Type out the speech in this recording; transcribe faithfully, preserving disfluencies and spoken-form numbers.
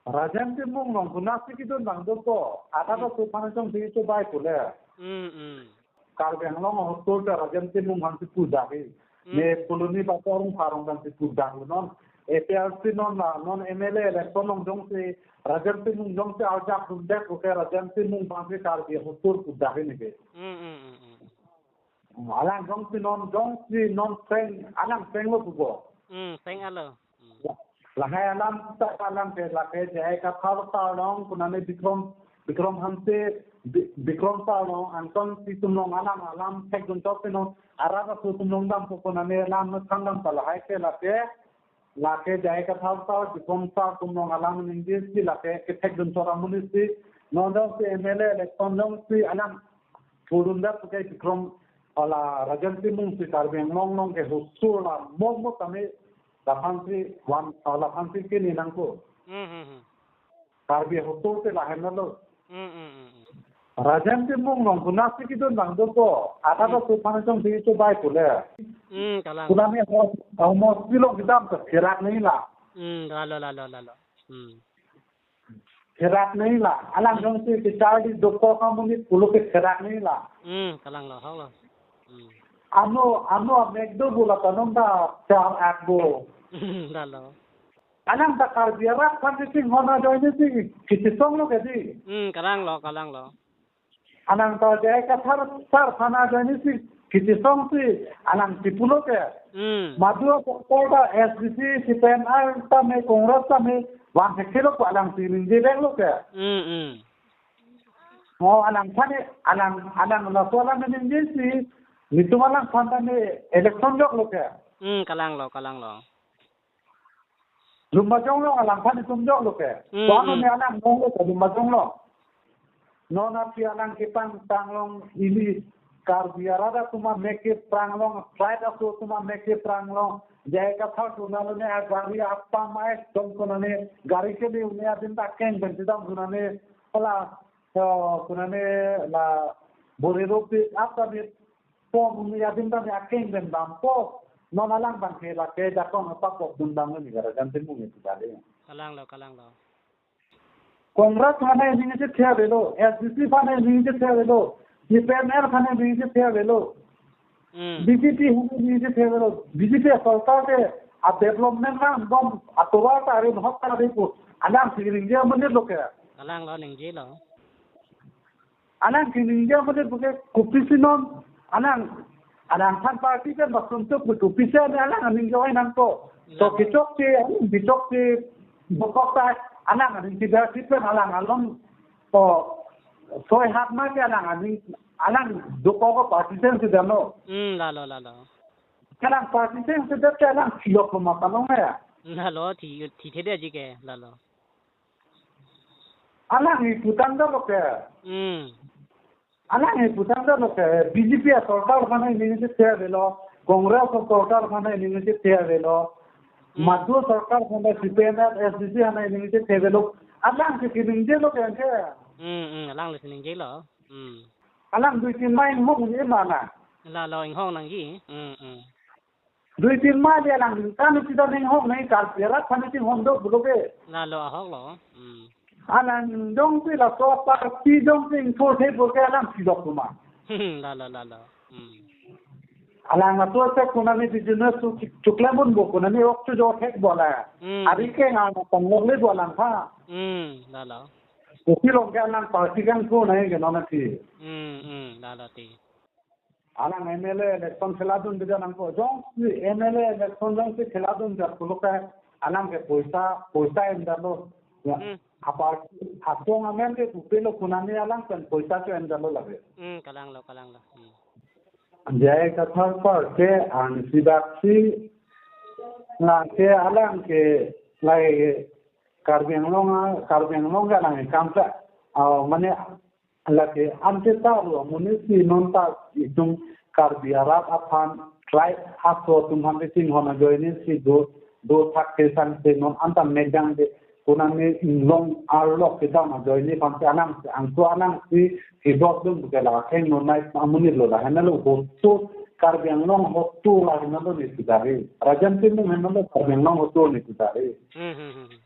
Rajen Timung along konatsi kedun abang dopo. Ada Hmm. to aphan chongsi chobai pule. Hmm, hmm. Karbi Anglong ahut ta Rajen Timung aphansi pudak he. Hmm. Ne Colony Bator Rongphar along aphansi pudak non. A P L C non la, non M L A election along jongsi Rajen Timung jongsi arjapdundet, okay, Rajen Timung aphansi Karbi ahut pudak he neke. Hmm, hmm, hmm, hmm. Alang jongsi non, jongsi non peng, alang penglo pupo. Hmm, peng alo. Hmm. Lahai alam ta alam ke lake J I Kathar ta along, konane Bikrom, Bikrom Hanse, Bi-, Bikrom ta along, Anton si atum along alam, alam thekdun chot si non, arat aso atum along dampo konane alam thandam ta lahai ke lake, lake J I Kathar ta, Bikrom ta atum along alam ningjesi lake kethekdun chot amonit si, non jongsi M L A election jongsi alam pudundet ke Bikrom, hala Rajen Timung si Karbi Anglong along ke hosur la mo mo tame laphansi van, laphansi kini nangko. Hmm, hmm, hmm. Karbi ahut te lahenlo. Hmm, hmm, hmm, hmm. Rajen Timung along konatsi kedun abang dopo. Ada Hmm. to aphan chongsi chobai pule. Hmm, kalang. Konane ho, ho mo silong kedam ta therak nangji la. Hmm, lalo, lalo, lalo. Hmm. Therak nangji la. Alang Hmm. jongsi kecharli dokok amonit pulo ke therak nangji la. Hmm, kalanglo, ahoklo. Hmm. Ano, ano amek do bula ta non ta char ak bo. Hmm, lalo. Alang ta Karbi arat aphan kachinghon ajoine si kachesonglo ke dei. Hmm, kalanglo, kalanglo. Alang ta J I Kathar sar aphan ajoine si kachesong si alang si pulo ke. Hmm. Madu apor ta S D C, C P M R tame, Congress tame, van thekthe lo pu alang si ningje vek lo ke. Hmm, hmm. Mo alang aphan, alang, alang laso alang ningje si, nelitum alang aphan tame election joklo ke. Hmm, kalanglo, kalanglo. Lumbajong along alang aphan itum joklo ke. Hmm, Bang hmm. Ne alang joklo ke Lumbajong along. Non aphi alang kepangtang along ili Karbi arat atum amek kepranglong, tribe aso atum amek kepranglong. J I Kathar konane agari apa mai dom konane gari kele un-e adim ta keng pen chedam konane. Hala, eh, konane la Bolero pick up ta bit pom un-e adim ta ne akeng pen dampo. Non alang abang ke lake jakong apa pok dun abang ni gara Rajen Timung itu tadi. Kalanglo, kalanglo. Congress aphan ningje the avelo, S D C aphan ningje the avelo, C P M L aphan ningje the avelo. Hmm. B J P aphan ningje the avelo, B J P sorkar ke a development nang bom atovar ta rin hok ta rin pu. Alang si ningje amonit lo ke. Kalanglo, ningjelo. Alang si ningje amonit puke kopisi non, alang, alang aphan party pen basum tuk pu kopisi ne alang aning joi nangpo. To Lalo. Kechok si, aning kechok si, bokok ta, alang aning tidak si pen alang along, to, soi hat ma ke alang aning, alang dokok ko party pen si dano. Hmm, lalo, lalo. Alang party pen si dat ke alang silok ko mata nong ya. Lalo, thi, thi the dia ji ke, lalo. Alang iputang dolo ke. Hmm. Alang iputang dolo ke. B J P sorkar aphan ningje the avelo. Congress sorkar aphan ningje the avelo. Hmm. Madu sorkar aphan, C P M L, S D C aphan ningje the avelo. Alang si ningje lo ke ke. Hmm, hmm, alang le si ningjelo. Hmm. Alang dui tin mai hok ni mana. Lalo inghong nangji. Hmm, hmm. Dui tin mai le alang kan si ta ning hok nai kal pera kan si hon do bulo ke. Lalo ahoklo. Hmm. Alang jongsi laso party jongsi ingthor the bo ke alang si dok ma. Lalo, lalo. Hmm. Alang laso se konane business su chuk-, chukle bun bo konane ok chu jo thek bo la. Hmm. Ari ke ngang tong lok le bo alang pha. Hmm, lalo. Kopi long ke alang party kangthur nai ke non athi. Hmm, hmm, lalo ti. Alang M L A election khela dun bida nangpo. Jongsi M L A election jongsi khela dun jat pulo ke alang ke poisa, poisa em dalo. Ya. Hmm. Apar, apong amen ke kupe lo konane alang pen poisa cho em dalo lage. Hmm, kalanglo, kalanglo. Hmm. J I Kathar apar ke ang si bak si na ke alang ke lai Karbi Anglong a, Karbi Anglong ke alang ke kam sa, ah, mane lake ante ta lo amonit si non ta itum Karbi arat aphan tribe aso atum aphan kachinghon ajoine si do, do thak ke sangse non anta mekdang de konane inglong arlok kedam ajoine aphan si alang si angso alang si kebok dun ke la keng non nai amonit lo la henlo hosto Karbi Anglong hosto la henlo ne sudari. Rajen Timung henlo Karbi Anglong hosto ne sudari. Hmm, hmm, hmm, hmm.